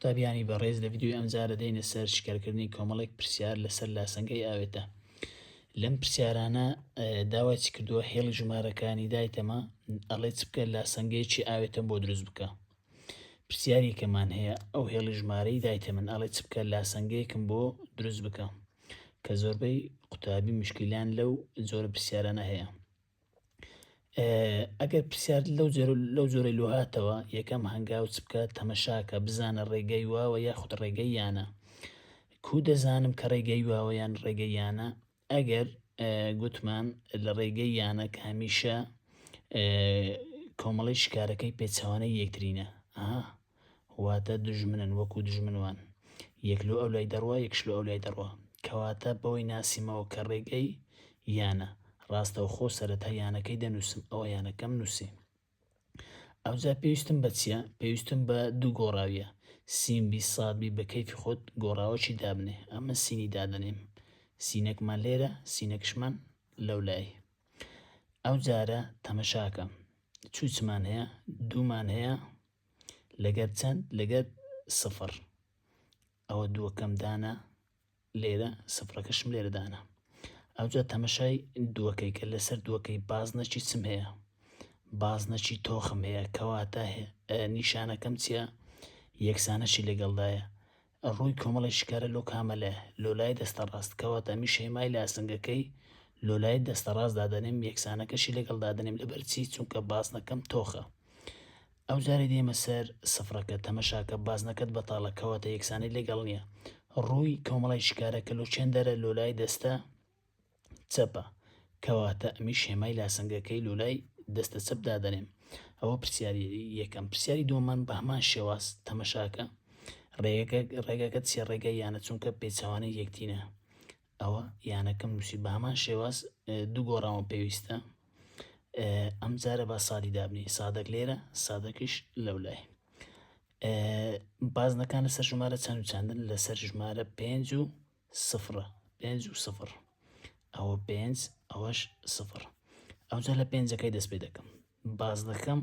قوتابیانی بەڕێز لە ڤیدیۆی ئەمجارە دێینە سەر شیکارکردنی کۆمەڵێک پرسیار لەسەر لاسەنگەی ئاوێتە. لەم پرسیارانە داوای چی کردووە هێڵی ژمارەکانی دایتەمە ئەڵێ چ بکە لاسەنگەیەکی ئاوێتەم بۆ دروست بکە. پرسیارێکەمان هەیە ئەو هێڵی ژمارەی دایتە من ئەڵێ چ بکە لاسەنگەیەکم بۆ دروست بکە کە زۆربەی قوتابی مشکیلیان لەو جۆرە پرسیارانە هەیە. ئەگەر پرسیار لەو لەو جۆرەی لۆ هاتەوە یەکەم هەنگاو چ بکە تەمەشاکە بزانە ڕێگەی واوە یاخود ڕێگەی یانە کو دەزانم کە ڕێگەی واوە یان ڕێگەی یانە ئەگەر گوتمان لە ڕێگەی یانە کە هەمیشە کۆمەڵی شکارەکەی پێچەوانەی یەکترینە ئەها واتە دوژمنن وەکو دوژمن وان یەک لۆ ئەو لای دەڕوا یەکش لۆ ئەو لای دەڕوا کەواتە بەوەی ناسیمەوە کە ڕێگەی یانە ڕاستەوخۆ سەرەتا یانەکەی دەنووسم ئەوە یانەکەم نووسی ئەوجا پێویستم بە چییە پێویستم بە دوو گۆڕاویە سین بی ساد بی بە کەیفی خۆت گۆڕاوەکی دابنێ ئەمە سینی دادەنێم سینەکمان لێرە سینەکشمان لەو لای ئەو جارە تەمەشاکە چوچمان هەیە دوومان هەیە لەگەر چەند لەگەر سفر ئەوە دووەکەم دانا لێرە سفرەکەشم لێرە دانا ئەوجا تەمەشای دووەکەی کە لەسەر دووەکەی بازنەکی چم هەیە بازنەکی تۆخم هەیە کەواتە نیشانەکەم چییە یەکسانەشی لەگەڵدایە ڕووی کۆمەڵی شکارە لۆ کامەلە لۆلای دەستە ڕاست کەواتە ئەمیش هێمای لاسنگەکەی لۆلای دەستە ڕاست دادەنێم یەکسانەکەشی لەگەڵ دادەنێم لەبەرچی چونکە بازنەکەم تۆخە ئەو جارەی دێمە سەر سفرەکە تەمەشاکە بازنەکەت بەتاڵە کەواتە یەکسانی لەگەڵ نییە ڕووی کۆمەڵی شکارەکە لۆ چێندەرە لۆلای دەستە چەپە کەواتە ئەمیش هێمای لاسەنگەکەی لۆلای دەستە چەپ دادەنێم ئەوە پرسیاری یەکەم پرسیاری دووەمان بە هەمان شێواز تەمەشاکە ڕێگەکە ڕێگەکە چیە ڕێگە یانە چونکە پێچەوانەی یەکتینە ئەوە یانەکەم نووسی بە هەمان شێواز دوو گۆڕاوە پێویستە ئەم جارە با سادی دابنی سادەک لێرە سادەکیش لەو لای بازنەکان لەسەر ژمارە چەند و چەندن لەسەر ژمارە پێنج و سفرە پێنج و سفر ئەوە پێنج ئەوەش سفر ئەوجا لە پێنجەکەی دەست پێ دەکەم بازنەکەم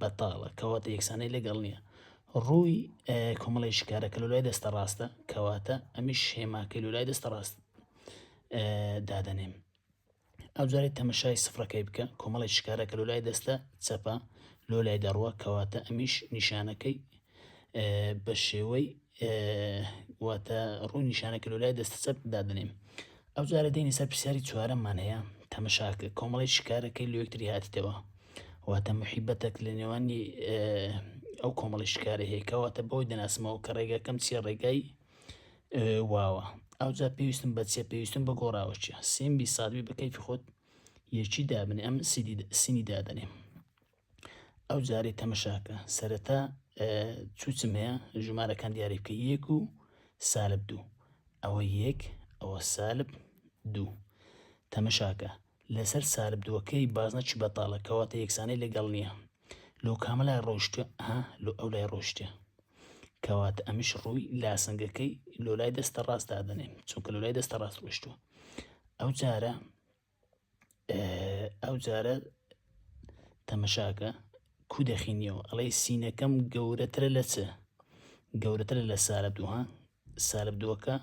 بەتاڵە کەواتە یەکسانەی لەگەڵ نییە ڕووی کۆمەڵی شکارەکە لە لای دەستە ڕاستە کەواتە ئەمیش هێماکەی لە لای دەستە ڕاست دادەنێم ئەو جارەی تەمەشای سفرەکەی بکە کۆمەڵی شکارەکە لە لای دەستە چەپە لۆ لای دەڕوە کەواتە ئەمیش نیشانەکەی بە شێوەی واتە ڕووی نیشانەکە لۆ لای دەستە چەپ دادەنێم ئەو جارە دێنی سەر پرسیاری چوارەممان هەیە تەمەشاکە کۆمەڵی شکارەکەی لە یەکتری هاتیتەوە واتە محیبەتێک لە نێوانی ئەو کۆمەڵی شکارە هەیە کەواتە بەوەی دەناسمەوە کە ڕێگاکەم چیە ڕێگای واوە ئەوجا پێویستم بە چیە پێویستم بە گۆڕاوە چیە سین بی سادبی بە کەیفی خۆت یەکی دابنێ ئەم سینی دادەنێم ئەو جارەی تەمەشاکە سەرەتا چوچم هەیە ژمارەکان دیاری بکە یەک و سالب دوو ئەوە یەک ئەوە سالب دوو تەمەشاکە لەسەر سالب دووەکەی بازنەکی بەتاڵە کەواتە یەکسانەی لەگەڵ نییە لۆ کامە لای ڕۆشتە ها لۆ ئەو لای ڕۆشتە کەواتە ئەمیش ڕووی لاسنگەکەی لۆ لای دەستە ڕاست دادەنێم چونکە لۆ لای دەستە ڕاست ڕۆشتووە ئەو جارە ئەو جارە تەمەشاکە کو دەخینیەوە ئەڵێ سینەکەم گەورەترە لە چ گەورەترە لە سالب دووها سالب دووەکە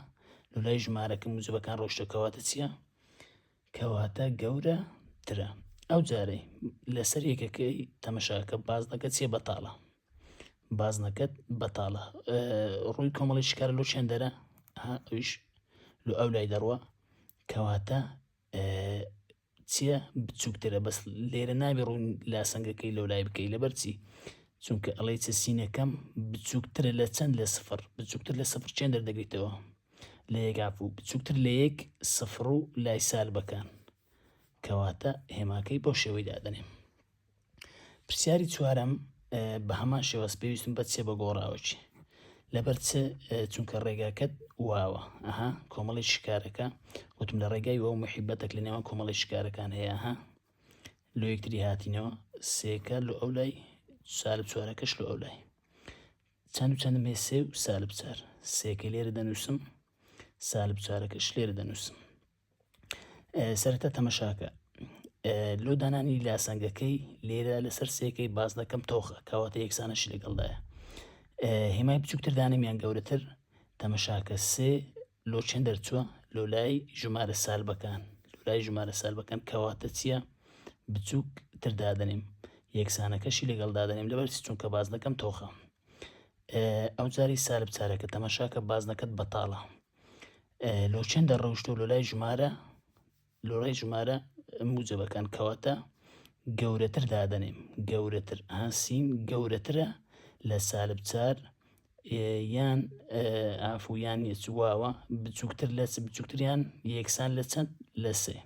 لەلای ژمارەکە موجبەکان ڕۆشتە کەواتە چییە کەواتە گەورە ترە ئەو جارەی لەسەر یەکەکەی تەمەشاکە بازنەکە چیە بەتاڵە بازنەکەت بەتاڵە ڕووی کۆمەڵی شکارە لۆ چێندەرە ئەویش لۆ ئەو لای دەڕوە کەواتە چییە بچووکترە بەس لێرە نابێ ڕوون لاسەنگەکەی لەو لای بکەی لەبەر چی چونکە ئەڵێ چ سینەکەم بچووکترە لە چەند لە سفر بچووکتر لە سفر چێن دەردەگریتەوە لە یەک عفو بچووکتر لە یەک سفر و لای سالبەکان کەواتە هێماکەی بۆ شێوەی دادەنێم پرسیاری چوارەم بە هەمان شێواز پێویستم بە چێ بە گۆڕاوەکی لەبەر چ چونکە ڕێگاکەت واوە ئەها کۆمەڵی شکارەکە وتم لە ڕێگای واو محیبەتێک لە نێوان کۆمەڵی شکارەکان هەیە ها لۆ یەکتری هاتینەوە سێکە لۆ ئەو لای سالب چوارەکەش لۆ ئەو لای چەند و چەندم هەیە سێ و سالب چار سێکە لێرە دەنووسم سالب چارەکەش لێرە دەنووسم سەرەتا تەمەشاکە لۆ دانانی لاسەنگەکەی لێرە لەسەر سێکەی باز دەکەم تۆخە کەواتە یەکسانەشی لەگەڵدایە. هێمای بچووکتر دانێم یان گەورەتر؟ تەمەشاکە سێ لۆ چەند دەرچووە؟ لۆ لای ژمارە سالبەکان، لۆ لای ژمارە سالبەکان کەواتە چییە؟ بچووک تر دادەنێم، یەکسانەکەشی لەگەڵ دادەنێم لەبەر چی؟ چونکە بازنەکەم تۆخە. ئەو جاری سالب چارەکە تەمەشاکە بازنەکەت بەتاڵە لۆ چەند دەڕەوشتۆ لۆ لای ژمارە لۆڕای ژمارە موجەبەکان کەواتە گەورەتر دادەنێم گەورەتر ها سین گەورەترە لە سالب چار یان ئافو یان نیە چواوە بچووکتر لە بچووکتریان یەکسان لە چەند لە سێ.